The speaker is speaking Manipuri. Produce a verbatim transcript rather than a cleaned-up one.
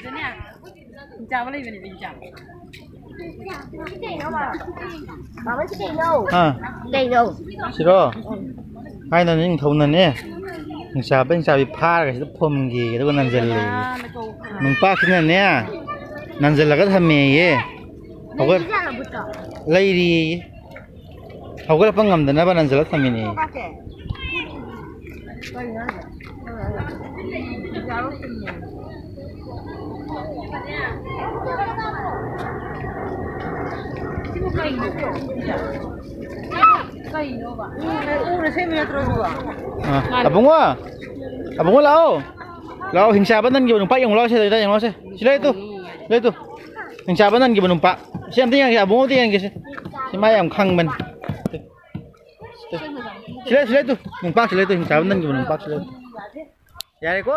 ꯍꯤꯡꯆꯥꯕ ꯂꯩꯕꯅꯦ, ꯍꯤꯡꯆꯥꯕ꯫ ꯍꯥ? ꯀꯩꯅꯣ? ꯁꯤꯔꯣ? ꯊꯥꯏꯅ ꯅꯤꯡꯊꯧꯅꯅꯦ, ꯍꯤꯡꯆꯥꯕ ꯍꯤꯡꯆꯥꯕꯤ ꯐꯥꯔꯒ ꯁꯤꯗ ꯐꯨꯝꯒꯦ, ꯑꯗꯨꯒ ꯅꯟꯖꯜꯂꯦ꯫ ꯅꯨꯡꯄꯥꯛꯁꯤꯅꯅꯦ, ꯅꯟꯖꯜꯂꯒ ꯊꯝꯃꯦꯌꯦ꯫ ꯍꯧꯒꯠ-, ꯂꯩꯔꯤꯖꯥꯠꯂꯣ ꯚꯨꯠꯇꯣ? ꯂꯩꯔꯤꯌꯦ꯫ ꯍꯧꯒꯠꯂꯛꯄ ꯉꯝꯗꯅꯕ ꯅꯟꯖꯜꯂ ꯊꯝꯃꯤꯅꯦ꯫ ꯑ, ꯑꯕꯨꯡꯉꯣ, ꯑꯕꯨꯡꯉꯣ ꯂꯥꯛꯑꯣ, ꯂꯥꯛꯑꯣ, ꯍꯤꯡꯆꯥꯕ ꯅꯟꯈꯤꯕ ꯅꯨꯄꯥ ꯌꯦꯡꯉꯨ ꯂꯥꯛꯑꯣ, ꯁꯤꯗ ꯌꯦꯡꯉꯣ, ꯁꯦ, ꯁꯤ ꯂꯩ ꯇꯨ, ꯂꯩ ꯇꯨ꯫ ꯍꯤꯡꯆꯥꯕ ꯅꯟꯈꯤꯕ ꯅꯨꯄꯥ꯫ ꯁꯤ ꯑꯝꯇ ꯌꯦꯡꯒꯦ, ꯑꯕꯨꯡꯉꯣ ꯑꯝꯇ ꯌꯦꯡꯒꯦ ꯁꯦ꯫ ꯁꯤ ꯃꯥ ꯌꯥꯝ ꯈꯪꯕꯅꯤ꯫ ꯁꯤ ꯂꯩ, ꯁꯤ ꯂꯩ ꯇꯨ꯫ ꯅꯨꯄꯥ ꯁꯤ ꯂꯩ ꯇꯨ꯫ ꯍꯤꯡꯆꯥꯕ ꯅꯟꯈꯤꯕ ꯅꯨꯄꯥ ꯁꯤ ꯂꯩ ꯇꯨ꯫ ꯌꯥꯔꯦꯀꯣ?